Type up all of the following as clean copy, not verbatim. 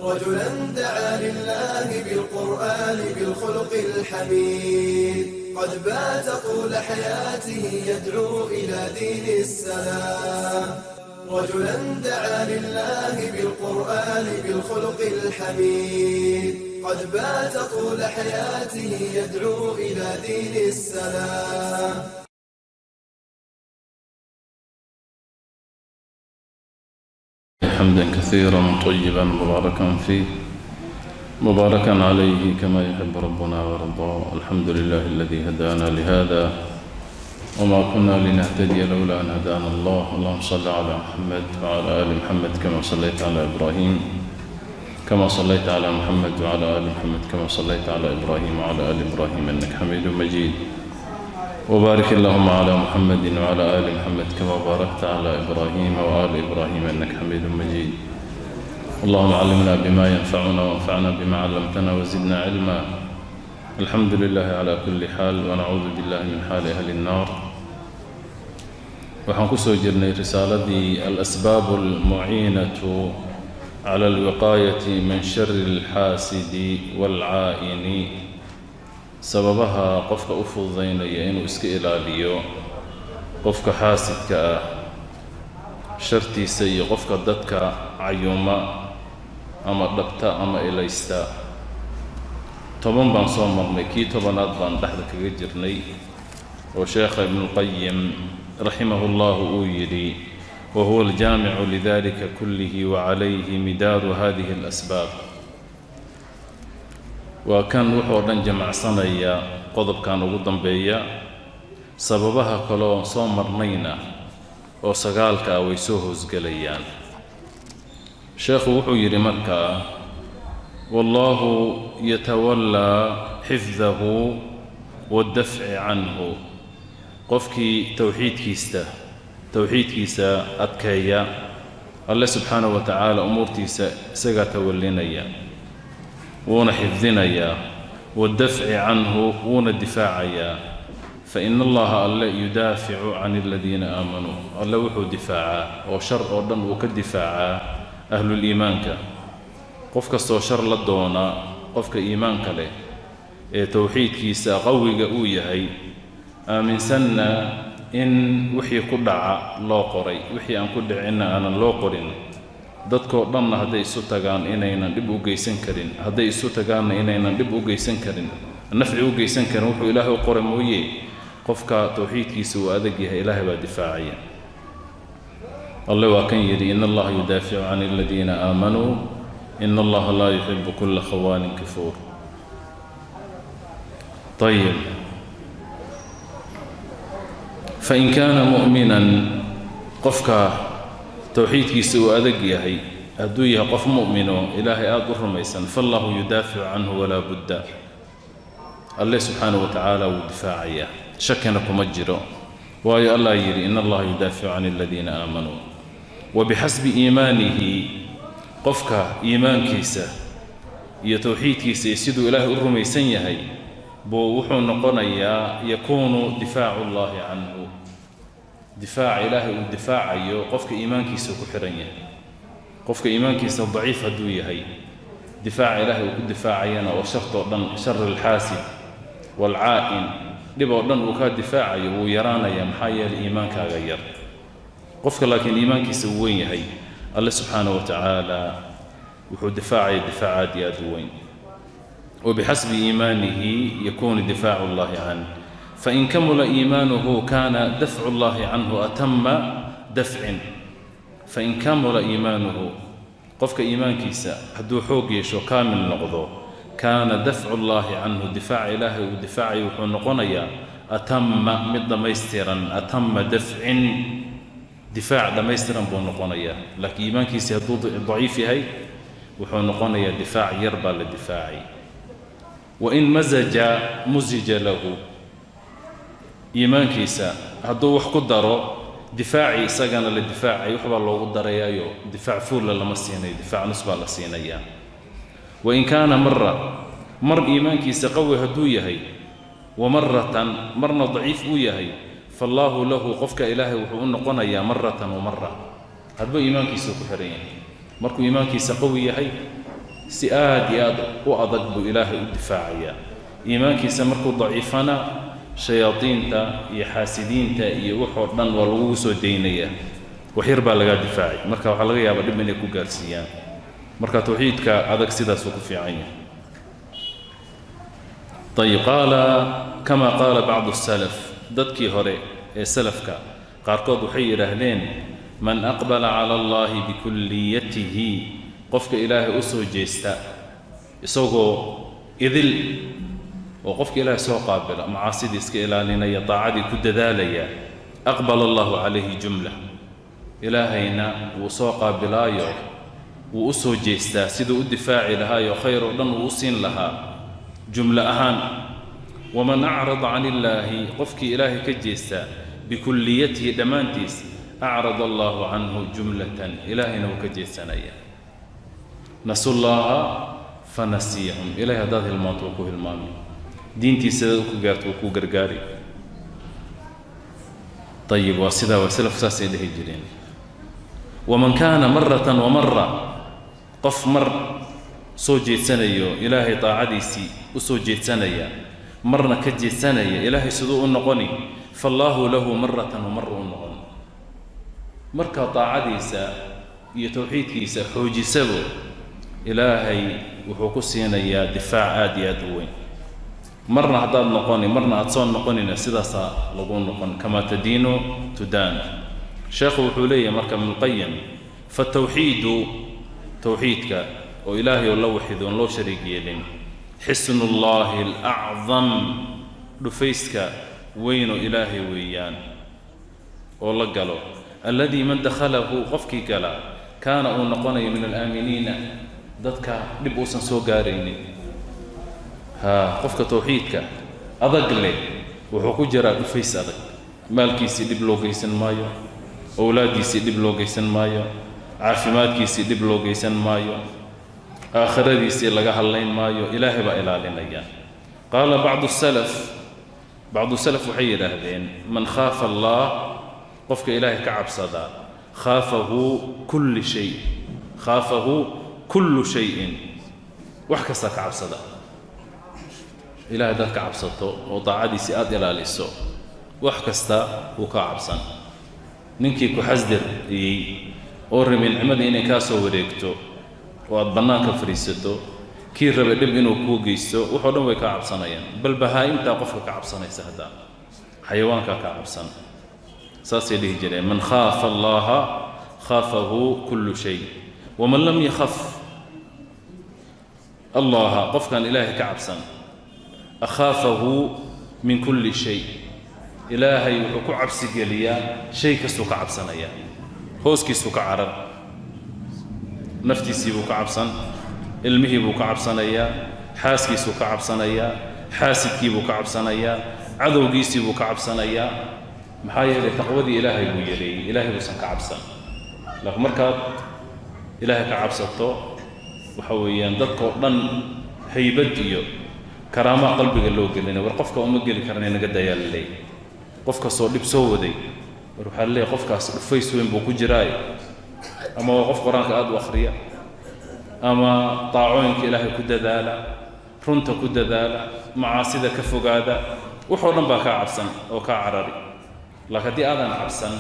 رجلا دعا لله بالقرآن بالخلق الحميد، قد بات طول حياته يدعو إلى دين السلام. رجلا دعا لله بالقرآن بالخلق الحميد، قد بات طول حياته يدعو إلى دين السلام. حمدا كثيرا طيبا مباركا فيه مباركا عليه كما يحب ربنا ويرضى. الحمد لله الذي هدانا لهذا وما كنا لنهتدي لولا أن هدانا الله. اللهم صل على محمد وعلى آل محمد كما صليت على إبراهيم، كما صليت على محمد وعلى آل محمد كما صليت على إبراهيم وعلى آل إبراهيم إنك حميد مجيد. وبارك اللهم على محمد وعلى آل محمد كما باركت على إبراهيم وآل إبراهيم إنك حميد مجيد. اللهم علمنا بما ينفعنا وانفعنا بما علمتنا وزدنا علما. الحمد لله على كل حال ونعوذ بالله من حال أهل النار. Waxaan ku soo jirnay risaaladii الأسباب المعينة على الوقاية من شر الحاسد والعائن, sababaha qofka u fududaynaya inuu iska ilaaliyo qofka xaasidka ah shartiisa iyo qofka dadka cayuuma ama dhabta ama ilaysta. 10 baan soo marnay, kii 10aad baan dhexda kaga jirnay, oo sheekha Ibnuulqayim raximahu llahu uu yidhi: وهو الجامع لذلك كله وعليه مدار هذه الأسباب. Waa kan wuxuu dhan jamacsanaya qodobkan ugu dambeeya, sababaha kaleoo soo marnayna oo sagaalka ah way soo hoosgelayaan. Sheekhu wuxuu yidhi markaa: والله يتولى حفظه والدفع عنه. Qofkii towxiidkiisa adkeeya, Alle subxaanahu wa tacaala umuurtiisa isagaa tawalinaya, wuuna xifdinayaa, والدفع عنه, wuuna difaacayaa. فإن الله, Alle, يدافع عن الذين آمنوا. Alle wuxuu difaacaa oo shar oo dhan uu ka difaacaa ahluliimaanka. Qof kastoo shar la doona qofka iimaanka leh ee towxiidkiisa qawiga uu yahay, aaminsanna in wixii ku dhaca loo qoray, wixii aan ku dhicinna aanan loo qorin, dadkoo dhanna hadday isu tagaan inaynan dhib u geysan karin, hadday isu tagaanna inaynan dhib u geysan karin, nafci u geysan karin wuxuu Ilaahay u qoray mooye, qofka towxiidkiisa uu adag yahay, Ilaahay baa difaacaya. Alle waa kan yidhi: إن الله يدافع عن الذين آمنوا إن الله لا يحب كل خوان كفور. طيب, فإن كان مؤمنا, qofka towxiidkiisa uu adag yahay hadduu yahay qof mu'mino Ilaahay aada u rumaysan, فالله يدافع عنه ولا بد. Alle subxaanahu wa tacaala wuu difaacayaa, shakina kuma jiro, waayo Allah yidhi: إن الله يدافع عن الذين آمنوا. وبحسب إيمانه, qofka iimaankiisa iyo towxiidkiisa iyo siduu Ilaahay u rumaysan yahay buu wuxuu noqonayaa يكون دفاع الله عنه. Difaaca Ilaahay uu difaacayo qofka iimaankiisa ku xihan yahay. Qofka iimaankiisa daciif hadduu yahay, difaaca Ilaahay uu ku difaacayana oo shartoo dhan, شر الحاسد والعائن, dhib oo dhan uu kaa difaacayo wuu yaraanayaa, maxaa yeelay iimaankaaga yar. Qofka laakiin iimaankiisa uu weyn yahay, Alle subxaanahu wa tacaala wuxuu difaacaya difaac aad iyo aad u weyn. وبحسب إيمانه يكون دفاع الله عنه. فإن كمل إيمانه كان دفع الله عنه أتم دفع. فإن كمل إيمانه, qofka iimaankiisa hadduu xoog yeesho, kaamil noqdo, كان دفع الله عنه, difaaca Ilaahay uu difaacayo wuxuu noqonayaa أتم, mid dhammaystiran, أتم دفع, difaac dhammaystiran buu noqonayaa. Laakiin iimaankiisii hadduu daciif yahay, wuxuu noqonayaa difaac yar baa la difaacay. وإن مزج مزج له, iimaankiisa hadduu wax ku daro, difaacii isagana la difaacay waxbaa loogu darayaayo, difaac fuulla lama siinayo, difaac nus baa la siinayaa. وإن كان مرة, mar iimaankiisa qawi hadduu yahay, ومرة, marna daciif uu yahay, فالله له, qofka Ilaahay wuxuu u noqonayaa مرة ومرة. Hadba iimaankiisuu ku xihan yahay. Markuu iimaankiisa qawi yahay, Si aad iyo aad u adag buu Ilaahay u difaacayaa. Iimaankiisa markuu daciifana, shayaadiinta iyo xaasidiinta iyo wuxoo dhan waa lagugu soo daynayaa. Waxyar baa lagaa difaacay, marka waxaa laga yaabaa dhib inay ku gaarsiiyaan. Marka tawxiidka adag sidaasuu ku fiican yahay. Ayib, qaala kama qaala bacdu salaf, dadkii hore ee salafka qaarkood waxay yidhaahdeen: man aqbala cala Allahi bikulliyatihi, qofka Ilaahay u soo jeesta isagoo idil, oo qofka Ilaahay soo qaabila, macaasidii iska ilaalinaya, daacadii ku dadaalaya, aqbala Allahu calayhi jumla, Ilaahayna wuu soo qaabilaayo, wuu u soo jeestaa siduu u difaaci lahaayo khayr oo dhan wuu u siin lahaa jumlo ahaan. Waman acrada can illaahi, qofkii Ilaahay ka jeesta, bikulliyatihi, dhammaantiis, acrada Allahu canhu jumlatan, Ilaahayna wuu ka jeesanaya. Nasu llaaha fanasiyahum. Ilahay haddaad hilmaanto, wuu ku hilmaami. Diintiisa sidaad ku gaarto, wuu kuu gargaari. Ayib, waa sidaa, waa salafku saasay dhihi jireen. Waman kaana maratan wamara, qof mar soo jeedsanayo Ilaahay daacadiisii u soo jeedsanaya, marna ka jeedsanaya, Ilaahay siduu u noqoni? Faallaahu lahu maratan wamara u noqon. Markaa daacadiisa iyo tawxiidkiisa xoojisabo, Ilaahay wuxuu ku siinayaa difaac aad iyo aad u weyn. Marna haddaad noqoni, marna aad soo noqonina, sidaasaa lagu noqon. Kamaa tadiinu tudaan. Sheekhu wuxuu leeyahay marka, Ibnulqayim: fatawxiidu, tawxiidka oo Ilaahay oo la waxido oon loo shariig yeelin, xisnullaahi alacdam, dhufayska weynoo Ilaahay weeyaan oo la galo, alladii man dakhalahu, qofkii gala, kaana, uu noqonayo, min alaaminiina, dadka dhib uusan soo gaaraynin. Ha, qofka tawxiidka adag leh wuxuu ku jiraa dhufays adag. Maalkiisii dhib loo geysan maayo, owlaaddiisii dhib loo geysan maayo, caafimaadkiisii dhib loo geysan maayo, aakhiradiisii laga hadlayn maayo. Ilaahay baa ilaalinaya. Qaala bacdu salaf, bacdu salaf waxay yidhaahdeen: man khaafa Allah, qofka Ilaahay ka cabsadaa, khaafahu kulli shay, khaafahu kullu shayin, wax kastaa ka cabsada. Ilahay haddaad ka cabsato oo daacadiisii aada ilaaliso, wax kasta wuu kaa cabsan. Ninkii ku xasdiriyey oo rabay nicmadii inay kaa soo wareegto oo aada bannaanka fadhiisato, kii rabay dhib inuu kuu geysto, wuxoo dhan way kaa cabsanayaan. Bal bahaa'imtaa qofka ka cabsanaysa, haddaa xayawaankaa kaa cabsan. Saasay dhihi jireen: man khaafa Allaha khaafahu kullu shay, waman lam yakhaf Allaha, qofkaan Ilaahay ka cabsan, akhaafahu min kulli shay. Ilaahay wuxuu ku cabsigeliyaa shay kastuu ka cabsanaya, hooskiisuu ka carar, naftiisii buu ka cabsan, ilmihii buu ka cabsanayaa, xaaskiisuu ka cabsanayaa, xaasidkii buu ka cabsanayaa, cadowgiisii buu ka cabsanayaa. Maxaa yeelay, taqwadii Ilaahay buu yareeyey, Ilaahay buusan ka cabsan. Laakiin markaad Ilaahay ka cabsato, waxa weeyaan dadkoo dhan haybad iyo karaamaa qalbiga loo gelinay. War qofka uma geli karana, naga dayaa la leeyahy. Qof kastoo dhib soo waday, war waxaa la leeyahy qofkaas dhufays weyn buu ku jiraaye. Ama waa qof Qur-aanka aada u akhriya, ama daacooyinka Ilaahay ku dadaala, runta ku dadaala, macaasida ka fogaada, waxoo dhan baa kaa cabsan oo kaa carari. Laakiin haddii aadan cabsan,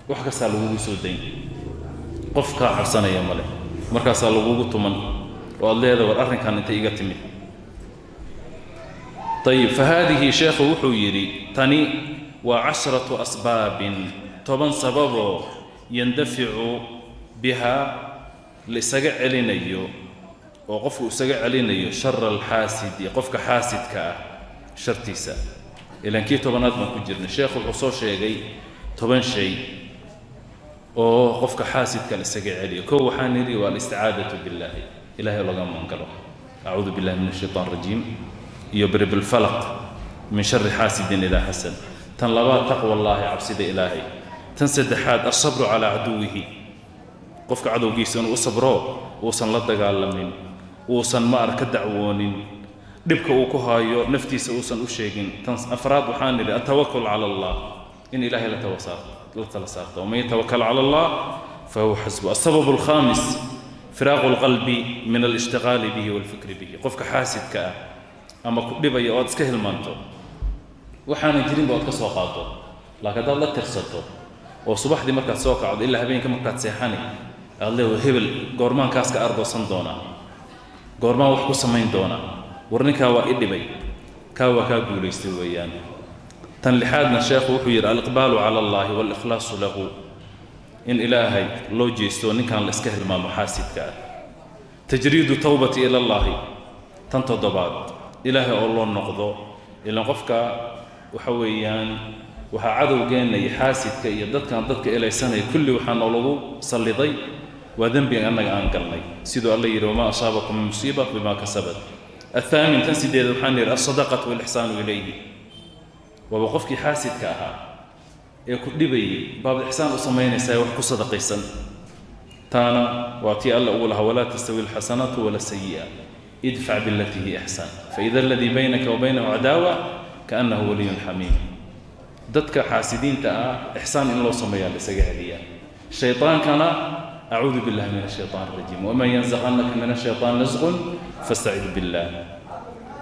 wax kastaa lagugu soo dayn, qof kaa cabsanaya male. Markaasaa lagugu tuman oo aad leedahay: war arrinkan intay iga timid? Ayib, fa haadihi, sheekhu wuxuu yidhi, tani waa casharatu asbaabin, 10 sababoo, yandaficu bihaa, la isaga celinayo oo qofku isaga celinayo, shara alxaasidi, qofka xaasidka ah shartiisa. Ilaan kii 10aad baan ku jirnay. Sheekhu wuxuu soo sheegay 10 shay oo qofka xaasidka la isaga celiyo. Kow waxaan nidhi waa alisticaadatu billaahi, Ilahay laga magangalo, acuudu billahi min ashaytaan rajiim, iyo biribilfalaq, min shari xaasidin idaa xasad. Tan labaad, taqwa Allaahi, cabsida Ilaahay. Tan saddexaad, alsabru calaa caduwihi, qofka cadowgiisa inuu u sabro, uusan la dagaalamin, uusan maar ka dacwoonin, dhibka uu ku haayo naftiisa uusan u sheegin. Tan afraad waxaan nidhi altawakul cala Allah, in Ilaahay la tala saarto, waman yatawakal cala Allah fahuwa xasbu. Alsabab alkhaamis Firaaqu lqalbi min alishtiqaali bihi walfikri bihi. Qofka xaasidka ah ama ku dhibaya oo aad iska hilmaanto, waxaanan jirinba oad ka soo qaado. Laakiin haddaad la tirsato oo subaxdii markaad soo kacdo ilaa habeenka markaad seexani aad leedahay, "Hebel goormaan kaas ka argoosan doonaa? Goormaan wax ku samayn doonaa? War ninkaa waa i dhibay," kaa waa kaa guulaystay weeyaan. Tan lixaadna sheekhu wuxuu yidhi: aliqbaalu cala Allahi walikhlaasu lahu, in Ilaahay loo jeesto, ninkaan la iska hilmaamo xaasidka ah. Tajriidu tawbati ila Allahi. Tan toddobaad, Ilaahay oo loo noqdo. Ilan qofka waxa weeyaan waxaa cadowgeenna iyo xaasidka iyo dadkan dadka elaysanaya kulli waxaa noolagu salliday waa dembiga annaga aan galnay, siduu Alla yidhi: "Wamaa asaabakum min musiiba bima kasabat." Athaamin, tan sideed, waxaan yidhi alsadaqatu walixsaanu ilayhi. Waaba qofkii xaasidka ahaa ee ku dhibayay baad ixsaan u samaynaysaa, wax ku sadaqaysan. Taana waa tii Alla ugu lahaa: "Walaa tastawi alxasanatu wala sayi'a, idfac bilatii hiya axsan, faida aladii baynaka wa baynahu cadaawa kaannahu waliyun xamiim." Dadka xaasidiinta ah ixsaan in loo sameeyaa la isaga celiyaa. Shayطaankana, acuudu billahi min ashayطaan arajiim, waman yanzaqannaka min ashayطaan nasqun fastacid billah.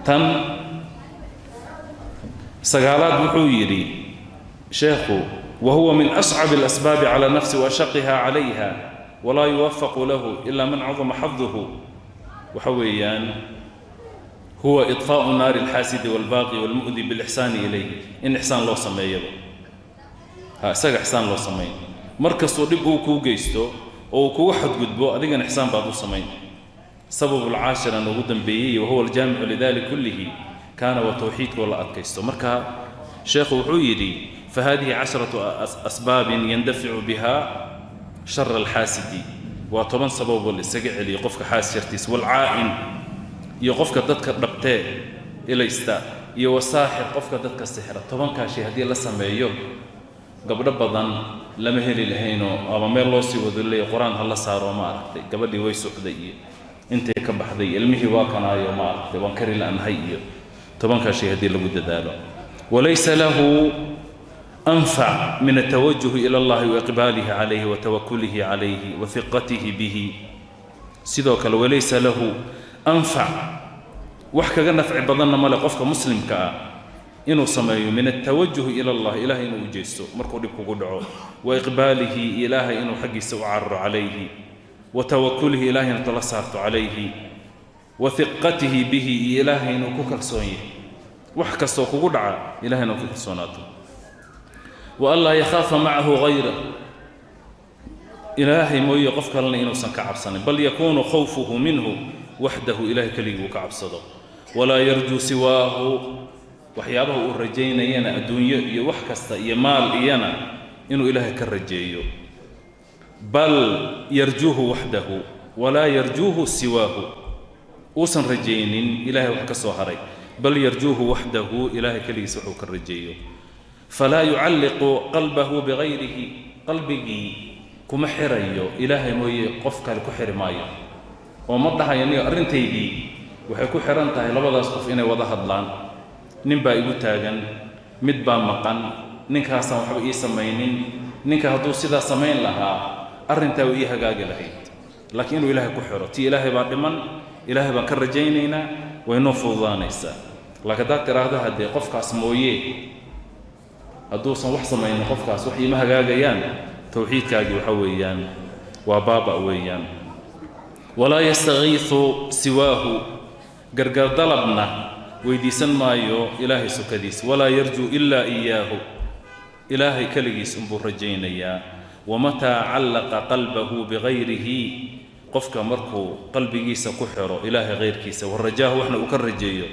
Tan sagaalaad wuxuu yidhi sheekhu: wahuwa min ascab alasbaabi cala nafsi waashaqiha calayha, walaa yuwafaqu lahu ila man cadama xaduhu. Waxa weeyaan huwa iطfaa'u naari alxaasidi walbaaqi walmu'di bilixsaani ilayhi, in ixsaan loo sameeyaba ha isaga ixsaan loo samayn. Mar kastuu dhib uu kuu geysto oo uu kugu xadgudbo, adigana ixsaan baad u samayn. Sabab alcaashir aan ugu dambeeyey, wahuwa aljaamicu lidalik kullihi, kaana waa towxiidkoo la adkaysto. Marka sheekhu wuxuu yidhi: fahadihi 10 asbaabin yandaficu biha shara alxaasidi. Waa 10 sababoo la isaga celiyo qofka xaas shartiisa, walcaa'in, iyo qofka dadka dhabtee ilaysta, iyo wasaaxir, qofka dadka sixra. 10-kaa shay haddii la sameeyo, gabdho badan lama heli lahaynoo ama meel loo sii wado leeya Qur-aan ha la saaro, ma aragtay, gabadhii way socday iyo intay ka baxday, ilmihii waa kanaayo, ma aragtay, waan kari la'nahay iyo 10-kaa shay haddii lagu dadaalo. Walaysa lahu anfac min altawajuhi ila Allahi waiqbaalihi calayhi wa tawakulihi calayhi wa hiqatihi bihi. Sidoo kale walaysa lahu anfac, wax kaga nafci badanna male qofka muslimka ah inuu sameeyo, min altawajuhi ila Allah, Ilahay inuu u jeesto markuu dhib kugu dhaco, wa iqbaalihi, Ilaahay inuu xaggiisa u cararo, calayhi, wa tawakulihi, Ilahay inuu tala saarto, calayhi, wa hiqatihi bihi, iyo Ilaahay inuu ku kalsoon yahay. Wax kastoo kugu dhaca Ilahay inuu ku kalsoonaato. Wa an laa yakhaafa macahu hayra, Ilaahay mooye qof kalena inuusan ka cabsanin, bal yakuunu khawfuhu minhu waxdahu, Ilahay keligii uu ka cabsado. Walaa yarjuu siwaahu, waxyaabaha uu rajaynayana, adduunyo iyo wax kasta iyo maal iyana, inuu Ilaahay ka rajeeyo. Bal yarjuuhu waxdahu walaa yarjuuhu siwaahu, uusan rajaynin Ilahay wax ka soo haray. Bal yarjuuhu waxdahu, Ilaahay keligiis waxuu ka rajeeyo. Falaa yucalliqu qalbahu bigayrihi, qalbigii kuma xirayo, Ilaahay mooye qof kale ku xiri maayo, oo ma dhahayo, "Niyo, arrintaydii waxay ku xihan tahay labadaas qof inay wada hadlaan. Nin baa igu taagan, mid baa maqan, ninkaasaan waxba ii samaynin. Ninka hadduu sidaa samayn lahaa, arrintaa way ii hagaagi lahayd." Laakiin inuu Ilaahay ku xiro, tii Ilaahay baa dhiman, Ilaahay baan ka rajaynaynaa, way noo fududaanaysaa. Laakiin haddaad tidhaahdo, "Haddee qofkaas mooye hadduusan wax samaynin, qofkaas wax iima hagaagayaan," towxiidkaagii waxa weeyaan waa baaba weeyaan. Walaa yastakiisu siwaahu, gargaar dalabna weydiisan maayo Ilaahay sukadiis. Walaa yarjuu ilaa iyaahu, Ilaahay keligiis unbuu rajaynayaa. Wamataa callaqa qalbahu bigayrihi, qofka markuu qalbigiisa ku xiro Ilaahay hayrkiisa, warajaahu, waxna uu ka rajeeyo,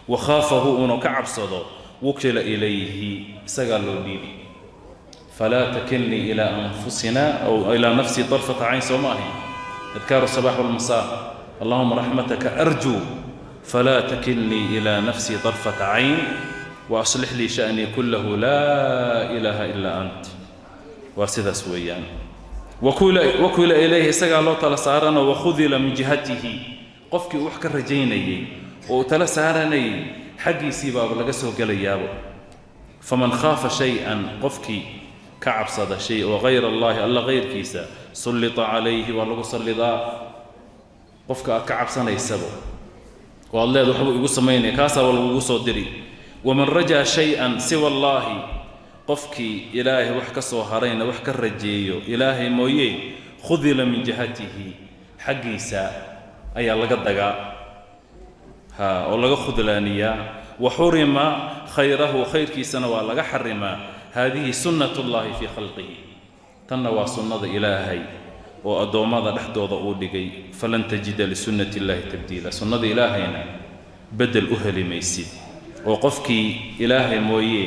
wakhaafahu, uuna ka cabsado, wukila ilayhi, isagaa loo dhiibi. Falaa takilnii ilaa anfusina aw ilaa nafsii tarfata cayn, soo ma ahayn adkaaru sabax walmasaa? Allahuma raxmataka arjuu, falaa takilnii ilaa nafsii tarfata cayn, waaslix lii sha'nii kullahu, laa ilaaha ilaa ant. Waa sidaas weeyaan. Wakula ilayhi, isagaa loo tala saaranoo, wakhudila min jihatihi, qofkii uu wax ka rajaynayey oo uu tala saaranayay xaggiisii baaba laga soo gelayaaba. Faman khaafa shay-an, qofkii ka cabsada shay oo hayra Allahi, Alla hayrkiisa, sullita calayhi, waa lagu sallidaa. Qofka aad ka cabsanaysaba oo aad leed waxbuu igu samaynaya, kaasaaba lagugu soo diri. Waman rajaa shay-an siwa allaahi, qofkii Ilaahay wax ka soo harayna wax ka rajeeyo Ilaahay mooye, khudila min jihatihi, xaggiisa ayaa laga dagaa ha oo laga khudlaaniyaa. Wa xurima khayrahu, khayrkiisana waa laga xarimaa. Haadihi sunnat ullaahi fii khalqihi, tanna waa sunnada Ilaahay oo addoommada dhexdooda uu dhigay. Falan tajida lisunnati illaahi tabdiila, sunnada Ilaahayna beddel u heli maysid. Oo qofkii Ilaahay mooye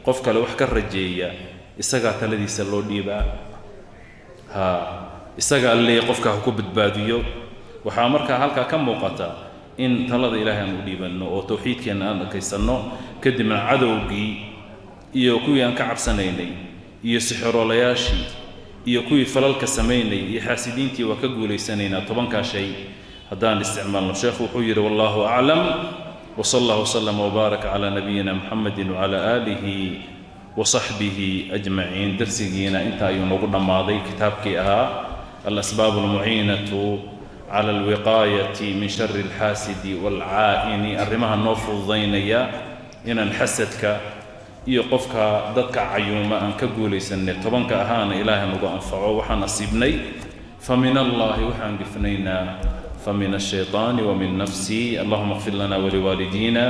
qof kale wax ka rajeeya, isagaa taladiisa loo dhiibaa, ha isagaa leey qofka ha ku badbaadiyo. Waxaa markaa halkaa ka muuqata in talada Ilaahay aan u dhiibanno oo towxiidkeenna aan adkaysanno, kadibna cadowgii iyo kuwii aan ka cabsanaynay iyo sixiroolayaashii iyo kuwii falalka samaynayay iyo xaasidiintii waa ka guulaysanaynaa 10-kaa shay haddaan isticmaalno. Sheekhu wuxuu yidhi: wallahu aclam, wsala allah wslama wbaaraka calaa nabiyina Muxamedi wcala aalihi wasaxbihi ajmaciin. Darsigiina inta ayuu noogu dhammaaday kitaabkii ahaa Alasbaab almuciinatu cala alwiqaayati min shari alxaasidi waalcaa'ini, arrimaha noo fududaynaya inaan xasadka iyo qofka dadka cayuuma aan ka guulaysanay. 10-ka ahaana Ilaahay nagu anfaco. Waxaan asiibnay fa min allahi, waxaan gifnaynaa fa min الshayطaani wa min nafsii. Allahuma اغfir lana waliwaalidiina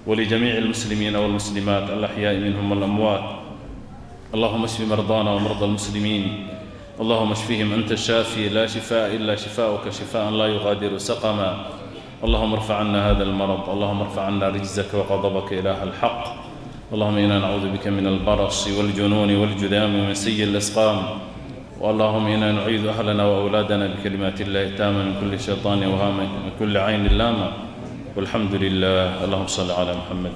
ولجميع المسلمين والمسلمات الأحياء منهم والأموات. اللهم اشف مرضانا ومرضى المسلمين، اللهم اشفهم أنت الشافي لا شفاء إلا شفاؤك، شفاء لا يغادر سقما. اللهم ارفع عنا هذا المرض، اللهم ارفع عنا رجزك وغضبك إله الحق. اللهم إنا نعوذ بك من البرص والجنون والجذام ومن سيء الأسقام. واللهم إنا نعيذ أهلنا وأولادنا بكلمات الله التامة من كل شيطان وهامة، من كل عين لامة. والحمد لله. اللهم صل على محمد.